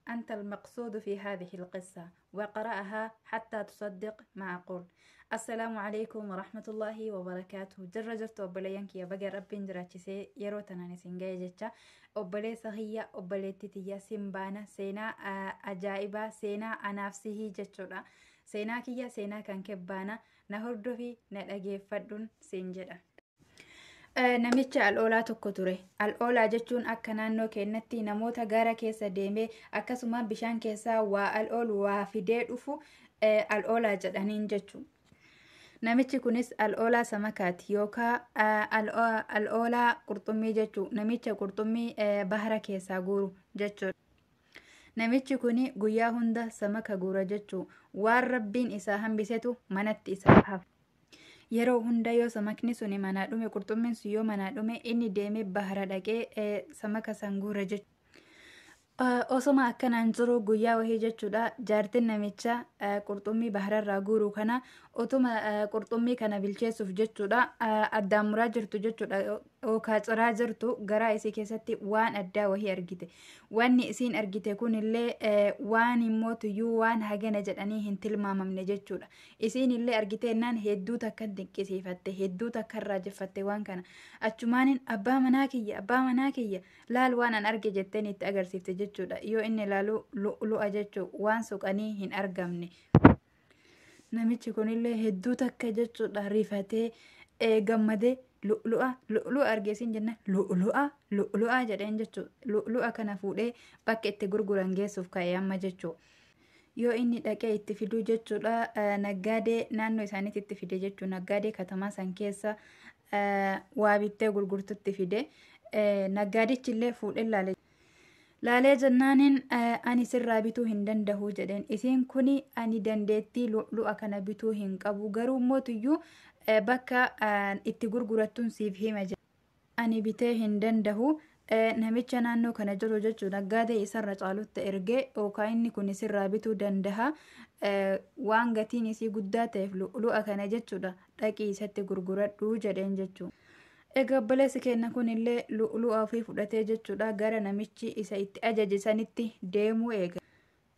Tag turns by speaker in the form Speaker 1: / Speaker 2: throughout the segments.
Speaker 1: أنت المقصود في هذه القصة، وقرأها حتى تصدق ما أقول. السلام عليكم ورحمة الله وبركاته. Jirra jirtu obboleeyyan kiyya? Baga rabbiin jiraachisee yeroo tanaan isin ga'e jecha. Obboleessa kiyya, obboleettii tiyya, simbaana seenaa ajaa'ibaa, seenaa anaaf sihii jechuudha. Seenaa kiyya, seenaa kan kebbaana, na hordofii na dhageeffadhuun siin jedha. Namicha al'oolaa tokko ture. Al'oolaa jechuun akka naannoo keenyatti namoota gaara keessa deemee akkasuma bishaan keessaa waa al'oolu, waa fidee dhufu al'oolaa jedhaniin jechuudha. Namichi kunis al'oolaa samakaati yookaan al'oolaa qurxummii jechuudha. Namicha qurxummii bahara keessaa guuru jechuudha. Namichi kun guyyaa hunda samaka guura jechuudha. Waan rabbiin isaa hambisetu manatti isaa hafa. Yeroo hunda yoo samakni suni manaa dhume, qurxummiin sun yoo manaa dhume, inni deemee bahara dhaqee samaka san guura jechuudha. Osoma akkanaan jiru guyyaa wahii jechuudha, jaartiin namicha qurxummii bahararraa guuru kana utuma qurxummii kana bilcheessuuf jechuudha addaan muraa jirtu jechuudha, yookaan ciraa jirtu, garaa isii keessatti waan addaa wahii argite. Wanni isiin argite kunillee waan immootuyyuu waan hagana jedhanii hin tilmaamamne jechuudha. Isiin illee argiteennaan hedduu takka dinqisiifatte, hedduu takka raajeffatte waan kana. Achumaaniin "Abbaa manaa kiyya, abbaa manaa kiyya, laal waan an arge" jetteen itti agarsiifte jechuudha. Yoo inni ilaalu lu'lu'a jechuu, waan suqanii hin argamne. Namichi kunillee hedduu takka jechuudha rifatee gammadee, "Lu'lu'a, lu'lu'a argeesiin jenna, lu'lu'a, lu'lu'a" jedheen jechuudha. Lu'lu'a kana fuudhee bakka itti gurguran geessuuf ka'e amma jechuudha. Yoo inni dhaqee itti fiduu jechuudha, naggaadee naannoo isaaniitti itti fide jechuudha. Naggaadee katamaa san keessa waa bittee gurgurtutti fide. Naggaadichi illee fuudhee laale. Laalee jennaaniin, "Ani sirraa bituu hin danda'u" jedheen. "Isiin kuni ani dandeettii lu'a kana bituu hin qabu, garuu mootiyyuu bakka itti gurgurattuun siif hima jedhe. Ani bitee hin danda'u. Namicha naannoo kana jiru jechuun naggaadee isarra caalutti ergee, yookaan inni kun sirraa bituu danda'a. Waan gatiin isii guddaa ta'eef lu'a kana jechuudha, dhaqii isatti gurguradhu" jedheen jechuudha. Egaa obboleessi keenya kunillee lu'a ofii fudhatee jechuudha gara namichi isa itti ajaje sanitti deemuu eega.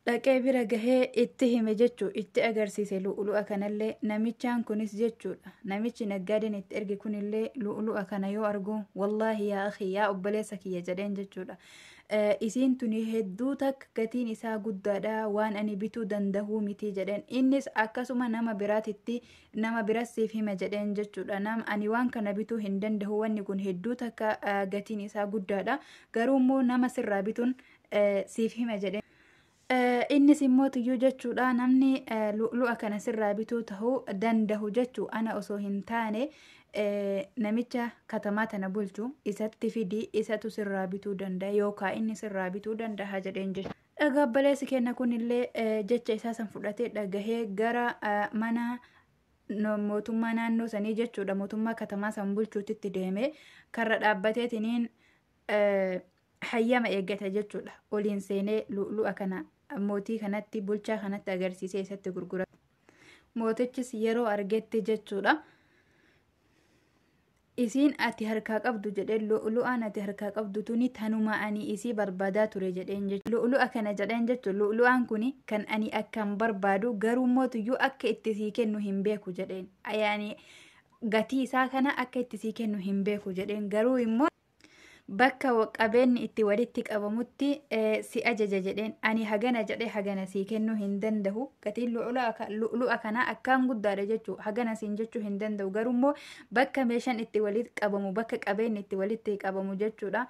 Speaker 1: Dhaqee bira gahee itti hime jechuu, itti agarsiise lu'lu'a kanallee. Namichaan kunis jechuudha, namichi naggaadeen itti erge kunillee lu'lu'a kana yoo argu, "Wallaahi yaa akhi, yaa obboleessa kiyya" jedheen jechuudha. "Isiin tuni hedduu takka gatiin isaa guddaadha, waan ani bituu dandahuu miti" jedheen. Innis akkasuma "Nama biraatitti, nama biras siif hima" jedheen jechuudha. "Nama ani waan kana bituu hin dandahu, wanni kun hedduu takka gatiin isaa guddaadha, garuu immoo nama sirraa bituun siif hima" jedheen. Innis immoo tuyyuu jechuudha, "Namni lu'a kana sirraa bituu ta'uu dandahu jechuu ana osoo hin taane namicha katamaa tana bulchu isatti fidi, isatu sirraa bituu danda'a yookaan inni sirraa bituu danda'a" jedheen jechuudha. Egaa obboleessi keenya kunillee jecha isaa san fudhatee dhagahee gara mana mootummaa naannoo sanii jechuudha, mootummaa katamaa san bulchuutitti deemee karra dhaabbateetiniin hayyama eeggate jechuudha. Oliin seenee lu'a kana mootii kanatti, bulchaa kanatti agarsiisee isatti gurgura. Mootichis yeroo argetti jechuudha, "Isiin ati harkaa qabdu" jedheen, "lu'lu'aan ati harkaa qabdu tuni tanuma ani isii barbaadaa ture" jedheen jechuudha. "Lu'lu'a kana" jedheen jechuudha. "Lu'lu'aan kuni kan ani akkan barbaadu, garuu mootiyyuu akka itti sii kennu hin beeku" jedheen. "Yaani gatii isaa kana akka itti sii kennu hin beeku" jedheen. "Garuu immoo bakka qabeenyi itti walitti qabamutti si ajaja" jedheen. "Ani hagana jedhee hagana sii kennuu hin danda'u. Gatiin lu'lu'a kanaa akkaan guddaadha jechuu, hagana siin jechuu hin danda'u. Garuu immoo bakka meeshaan itti walitti qabamu, bakka qabeenyi itti walitti qabamu jechuudha,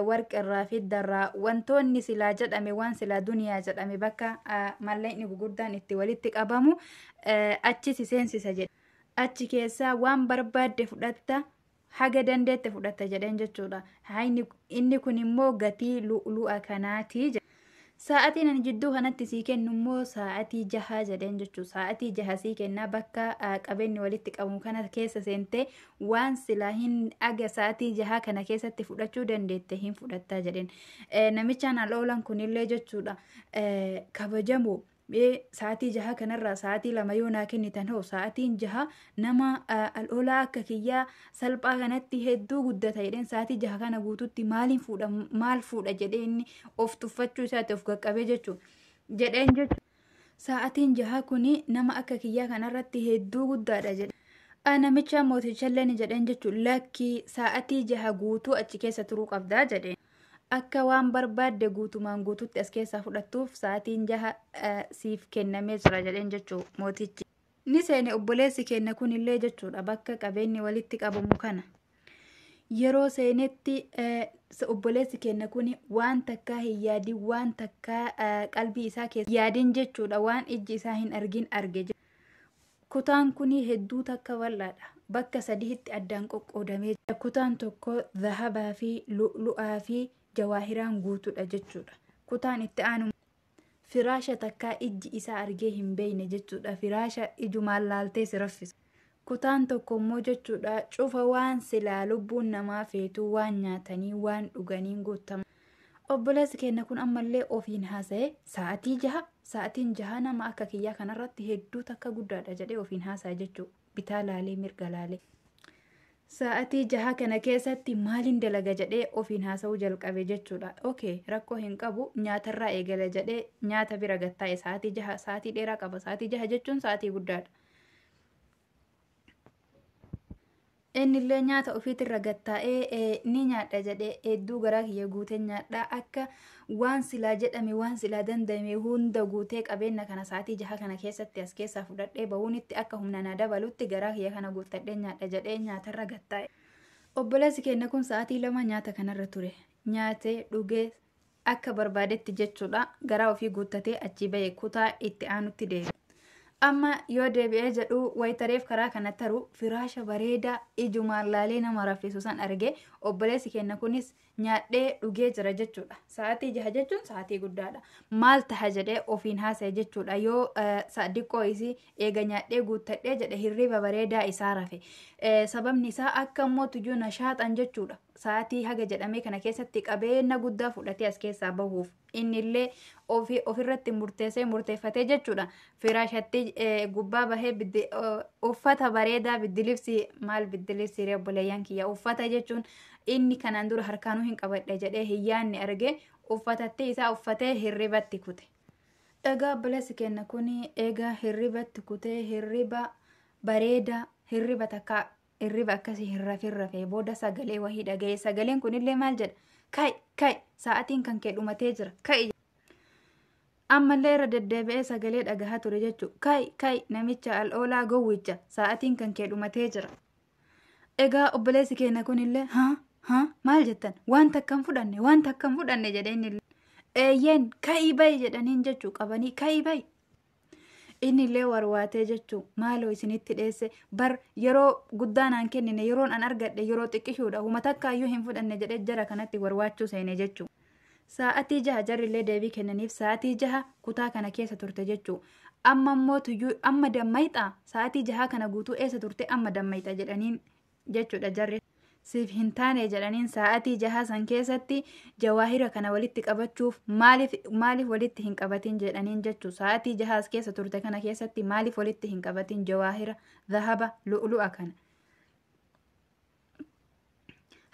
Speaker 1: warqirraa, fiddarraa, wantoonni silaa jedhame, waan silaa duniyaa jedhame, bakka mallaqni gurguddaan itti walitti qabamu achi si seensisa" jedhe. "Achi keessaa waan barbaadde fudhatta, haga dandeette fudhatta" jedheen jechuudha. "Inni kun immoo gatii lu'lu'a kanaati. Sa'aatiin ani jidduu kanatti sii kennu immoo sa'aatii 6" jedheen jechuudha. "Sa'aatii 6 sii kennaa, bakka qabeenyi walitti qabamu kana keessa seentee waan silaa hin aga sa'aatii 6 kana keessatti fudhachuu dandeette hin fudhattaa" jedheen. Namichaan al'oolan kunillee jechuudha, "Kabajamoo Sa'aatii 6 kanarraa sa'aatii 2 yoo naa kennitan hoo, sa'aatiin 6 nama al'oolaa akka kiyyaa salphaa kanatti hedduu guddata jedheen, sa'aatii 6 kana guututti maaliin fuudha, maal fuudha jedhee inni of tuffachuu isaatti of qaqqabee jechuudha jedheen jechuudha. Sa'aatiin 6 kuni nama akka kiyyaa kanarratti hedduu guddaadha jedhe. Namicha mootichallee ni jedheen jechuudha, lakkii, sa'aatii 6 guutuu achi keessa turuu qabdaa jedheen. Akka waan barbaadde guutumaan guututti as keessaa fudhattuuf sa'aatiin 6 siif kennamee jira jedheen jechuudha mootichi. Ni seene obboleessi keenya kunillee jechuudha bakka qabeenyi walitti qabamu kana. Yeroo seenetti obboleessi keenya kun waan takkaa hin yaadin, waan takkaa qalbii isaa keessa yaadin jechuudha, waan ijji isaa hin argin arge. Kutaan kun hedduu takka bal'aadha. Bakka sadiitti addaan qoqqoodamee jira. Kutaan tokko zahabaa fi lu'lu'aa fi jawaahiraan guutuudha jechuudha. Kutaan itti aanu firaasha takkaa ijji isaa argee hin beekne jechuudha. Firaasha ijumaan laaltee si raffisa. Kutaan tokko immoo jechuudha cufa waan silaa lubbuun namaa feetu, waan nyaatanii waan dhuganiin guutama. Obboleessi keenya kun ammallee ofiin haasa'e, sa'aatii 6, sa'aatiin 6 nama akka kiyyaa kanarratti hedduu takka guddaadha jedhee ofiin haasa'e jechuudha. Bitaa laalee mirga laalee. Sa'aatii 6 kana keessatti maaliin dalaga jedhee ofiin haasa'uu jalqabe jechuudha. Okay, rakkoo hin qabu, nyaatarraa eegala jedhee nyaata bira gattaa'e. Sa'aatii 6 sa'aatii dheeraa qaba. Sa'aatii 6 jechuun sa'aatii guddaadha. Innillee nyaata ofiitirra gattaa'ee ni nyaadha jedhee, hedduu garaa kiyya guutee nyaadha, akka waan silaa jedhame, waan silaa danda'ame hunda guutee qabeenya kana sa'aatii 6 kana keessatti as keessaa fudhadhee bahuunitti akka humna naa dabalutti garaa kiyya kana guuttadhee nyaadha jedhee nyaatarra gattaa'e. Obboleessi keenya kun sa'aatii 2 nyaata kanarra ture. Nyaatee dhugee akka barbaadetti jechuudha, garaa ofii guuttatee achii bahe, kutaa itti aanutti deebi'e. Amma yoo deebi'ee jedhu, wayitareef karaa kana taru firaasha bareedaa ijumaan laalee nama raffisu san arge. Obboleessi keenya kunis nyaadhee dhugee jira jechuudha. Sa'aatii 6 jechuun sa'aatii guddaadha. Maal taha jedhee ofiin haasa'e jechuudha. Yoo diqqoo isii eega nyaadhee guuttadhee jedhe hirriba bareedaa isaa rafe. Sababni isaa akka immoo tuyyuu nashaaxan jechuudha. Sa'aatii haga jedhamee kana keessatti qabeenya guddaa fudhatee as keessaa bahuuf innillee ofirratti murteessee murteeffatee jechuudha. Firaashatti gubbaa bahee uffata bareedaa biddilibsi, maal biddilibsi obboleeyyan kiyya, uffata jechuun inni kanaan dura harkaanuu hin qabadhe jedhee hin yaadne arge, uffatatti isaa uffatee hirribatti kute. Egaa obboleessi keenya kun egaa hirribatti kutee, hirriba bareedaa, hirriba takka hirriba akkasii hin rafin rafee booda sagalee wahii dhaga'e. Sagaleen kunillee maal jedha? Ka'i, ka'i, sa'aatiin kan kee dhumatee jira, ka'i. Ammallee irra deddeebi'ee sagalee dhagahaa ture jechuudha. Ka'i, ka'i, namicha al'oolaa gowwicha, sa'aatiin kan kee dhumatee jira. Egaa obboleessi keenya kunillee, haa haa, maal jettan, waan takka hin fudhanne, waan takka hin fudhanne jedhee inni. Eeyyeen, ka'ii bahi jedhaniin jechuu, qabanii ka'ii bahi. Inni illee warwaatee jechuu, maaloo isinitti dheesse bar, yeroo guddaa naan kennine, yeroon an argadhe yeroo xiqqishuudha, huma takka iyyuu hin fudhanne jedhee jara kanatti warwaachuu seene jechuu. Sa'aatii 6 jarrillee deebii kennaniif, sa'aatii 6 kutaa kana keessa turte jechuu. Amma immoo tuyyuu amma dammayxaa, sa'aatii 6 kana guutuu eessa turte, amma dammayxa jedhaniin jechuudha jarri. Siif hin taane jedhaniin, sa'aatii 6 san keessatti jawaahira kana walitti qabachuuf maaliif walitti hin qabatin jedhaniin jechuu. Sa'aatii 6 as keessa turte kana keessatti maaliif walitti hin qabatin jawaahira, zahaba, lu'lu'a kana?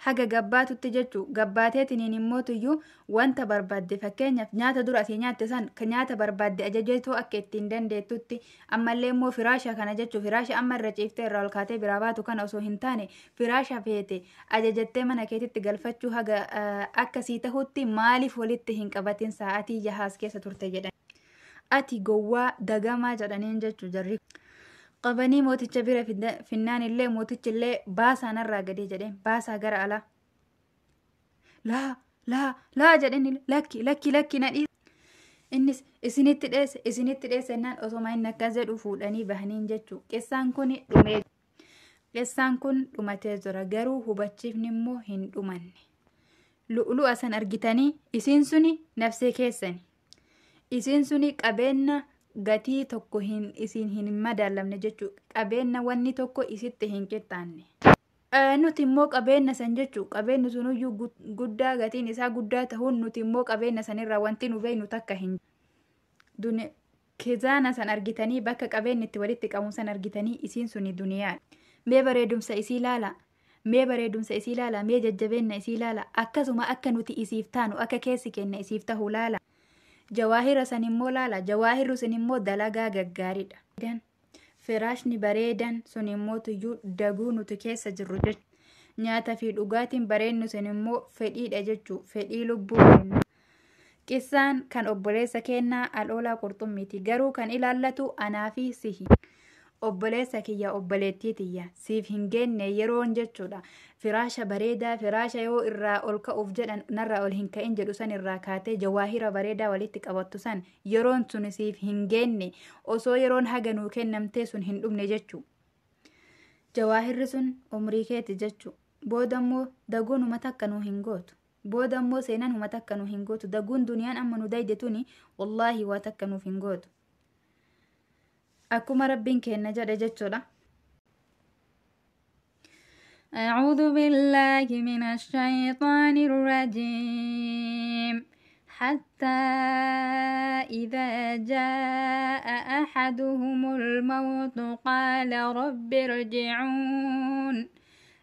Speaker 1: Haga gabbaatutti jechuu, gabbaateetiniin immoo tuyyuu wanta barbaadde, fakkeenyaaf nyaata dura asii nyaatte san, nyaata barbaadde ajajeetoo akka ittiin dandeettutti, ammallee immoo firaasha kana jechuu, firaasha amma irra ciiftee irraa ol kaatee biraa baatu kana osoo hin taane, firaasha feete ajajattee mana keetitti galfachuu haga akkasii tahutti maaliif walitti hin qabatin sa'aatii 6 keessa turte jedhan. Ati gowwaa dagamaa jedhaniin jechuu jarri. Qabanii mooticha bira finnaan illee mootichi illee baasaa narraa gadee jedheen, baasaa gara alaa. Laa, laa, laa jedheen, lakki, lakki, lakki, na dhiisa. Innis isinitti dheesse, isinitti dheesse jennaan osoma inni akkas jedhu fuudhanii bahaniin jechuu. Qissaan kun dhumee, qissaan kun dhumatee jira, garuu hubachiifni immoo hin dhumanne. Lu'lu'a san argitanii, isiin suni nafsee keessani. Isiin suni qabeenya gatii tokko hin isiin hin madaalamne jechuudha. Qabeenya wanni tokko isitti hin qixxaanne. Nuti immoo qabeenya san jechuu, qabeenyi sunuyyuu guddaa, gatiin isaa guddaa ta'uun, nuti immoo qabeenya sanirraa wanti nu beeknu takka hin. Kizaana san argitanii bakka qabeenyi itti walitti qabu san argitanii isiin suni duniyaa. Mee bareedumsa isii laala. Mee bareedumsa isii laala. Mee jajjabeenya isii laala. Akkasuma akka nuti isiif taanu akka keessi kenna isiif tahu laala. Jawaahira san immoo laala. Jawaahirri sun immoo dalagaa gaggaariidha. Firaashni bareedan sun immoo tuyyuu daguu nuti keessa jirru jechuudha. Nyaata fi dhugaatiin bareennu sun immoo fedhiidha jechuudha. Fedhii lubbuu kenna. Qissaan kan obboleessa kennaa al'oolaa qurxummiiti. Garuu kan ilaallatu anaa fi sihi. Obboleessa kiyya obboleettii tiyya siif hin geenne yeroon jechuudha. Firaasha bareedaa firaasha yoo irraa ol ka'uuf jedhan narraa ol hin ka'in jedhu san irraa kaatee jawaahira bareedaa walitti qabattu san yeroon sun siif hin geenne osoo yeroon haganuu kennamtee sun hin dhumne jechuu. Jawaahirri sun umrii keeti jechuu. Booda immoo daguun uummata akka nuu hin gootu. Booda immoo seenaan uummata akka nuu hin gootu. Daguun duniyaan amma nu dayde tuni wallaahi waa takka nuuf hin gootu. Akkuma rabbiin kenna jedhe jechuudha. أعوذ بالله من الشيطان الرجيم حتى إذا جاء أحدهم الموت قال رب ارجعون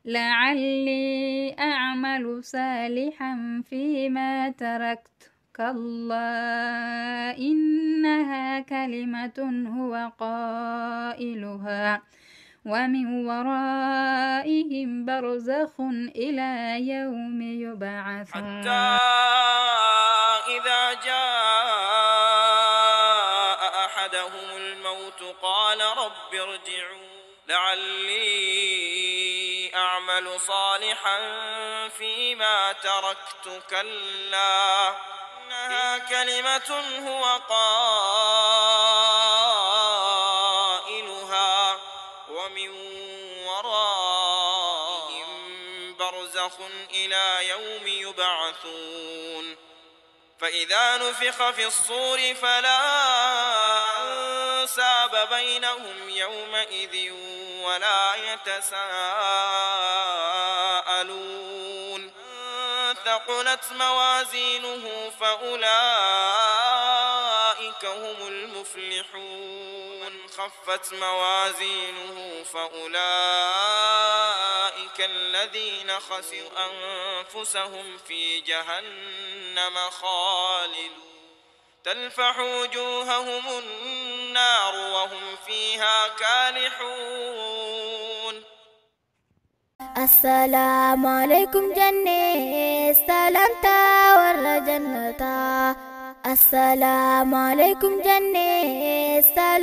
Speaker 1: لعلي أعمل صالحا فيما تركت كلا إنها كلمة هو قائلها ومن ورائهم برزخ إلى يوم يبعثون.
Speaker 2: حتى إذا جاء أحدهم الموت قال رب ارجعون لعلي أعمل صالحا فيما تركت كلا إنها كلمة هو قائلها ومن ورائهم برزخ إلى يوم يبعثون. فإذا نفخ في الصور فلا أنساب بينهم يومئذ ولا يتساءلون. ثقلت موازينه فأولئك هم المفلحون. خفت موازينه فأولئك الذين خسروا أنفسهم في جهنم خالدون. تلفح وجوههم النار وهم فيها كالحون.
Speaker 3: السلام عليكم جنة سلامتا ورا جنتا. السلام عليكم جنة سلام.